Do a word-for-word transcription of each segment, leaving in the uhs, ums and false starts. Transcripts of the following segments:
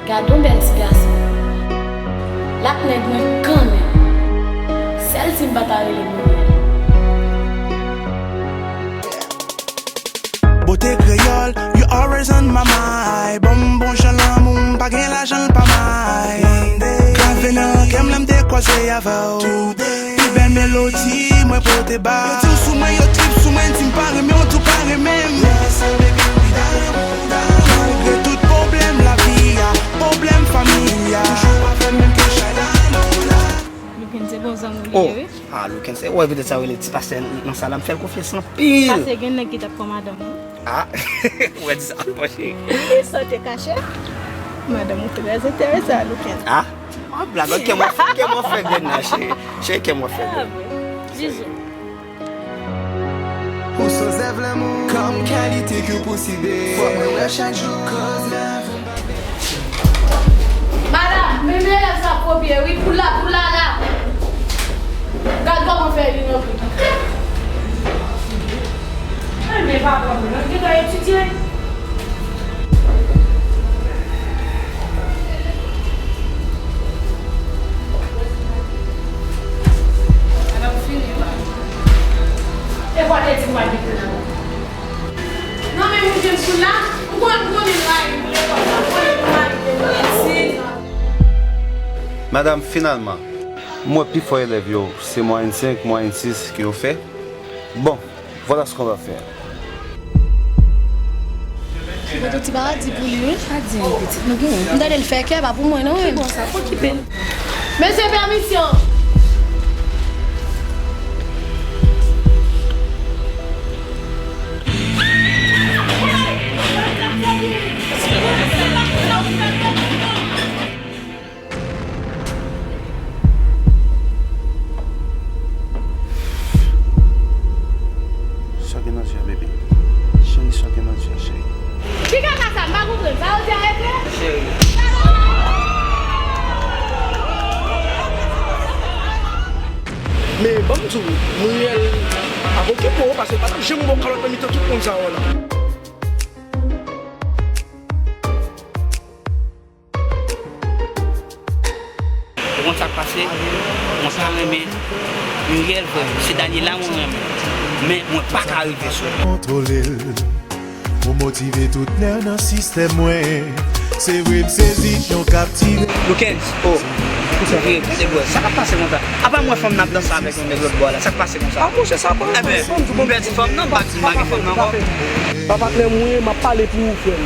Gad yon bèl ti gason. L ap nèg mwen kanmenm. Sèl si m pa ta rele Muriel. Bote kreyòl, you always on my mind. Bon, bon jan lanmou, m pa gen lajan l pa may. Grave nan kè m lè m te kwaze avè w. Pi bèl melodi mwen pote ba. Yo di w sou mwen, yo trip sou mwen, di m pa renmen w, di w pa renmen m. Malgre tout pwoblèm lavi a, pwoblèm fanmi a, toujou pa fè menm ke chay la, nou la. Loukens se bon zanmi w li ye wi. Ah, Loukens, se wè petèt sa yo rele ti pastè nan sa la, m fè l konfyans anpil. Pastè gen nèg ki t ap pran madanm ou. Ah, ou wè di sa, mon cheri. Sa w te kache? Madanm ou trè enterese a Loukens. Ah, m ap blag, kè mwen, kè mwen fè grenn nan, cheri. Cheri, kè mwen fè grenn. Jiji. Ou sou zèv lanmou, kòm kalite ke w posede. Fòk mwen wè chak jou, koz love. Madanm, men, men elèv sa kopye, wi, poula, poula la. Gad kòman fè li non. Ay, men papa mwen, nou gentan etidye. Madanm fini la. E kwa te di mwen mete nan. Non, men mwen jwenn sou la, ou konn konnen mwen pou lekòl la, konnen mwen mete mwen isit. Madanm, finalman, m wè pifò elèv yo, se mwayèn senk, mwayèn sis ke yo fè. Bon, voilà ce qu'on va faire. Bon, ti bagay di pou li, wi. Pa di anyen, pitit, nou genyen. M tande l fè kè, pa pou mwen, non, wi. Ki bon sa, pou ki bèl. Mesye, pèmisyon! Sa gen nan je a, bebe? Cheri, sa gen nan je a, cheri? Ki kaka sa? M pa konprann. Sa yo di a e vre? Cheri. Men, ban m di w, Muriel ap okipe w, paske l pa t ap janm ba w kalòt nan mitan tout moun sa yo la. Ou konn sa k pase? Mwen ta renmen Muriel vre, se Daniela mwen renmen. Men mwen pa ka rive sou li. Kontwole l. Ou motive tout nèv nan sistèm mwen. Se vre m sezi, jan w kaptive. Loukens, oh. Sa k ap pase konsa? Apa mwen fanm nan ap danse avèk yon nèg lòt bò la? Sa k pase konsa? Ah, monchè, sa pa. Enben, m pèdi fanm nan, m pa di m pa gen fanm nan ankò. Pa patnè m ou ye, m ap pale pou ou, frè m.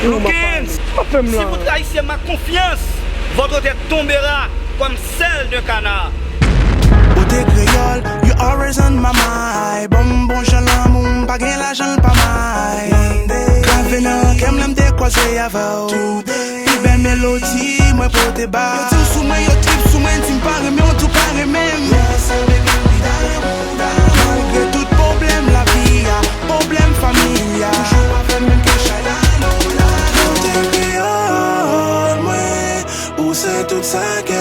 Loukens, si vous trahissez ma confiance, votre tête tombera comme celle d'un canard. Bote kreyòl, you always on my mind. Bon, bon jan lanmou, m pa gen lajan l pa may. Grave nan kè m lè m te kwaze avè w. Pi bèl melodi mwen pote ba. Yo di w sou mwen, yo trip sou mwen, di m pa renmen w, di w pa renmen m. Malgre tout pwoblèm lavi a, pwoblèm fanmi a, toujou pa fè menm ke chay la, nou la. Kote kreyòl mwen, ou se tout sa ke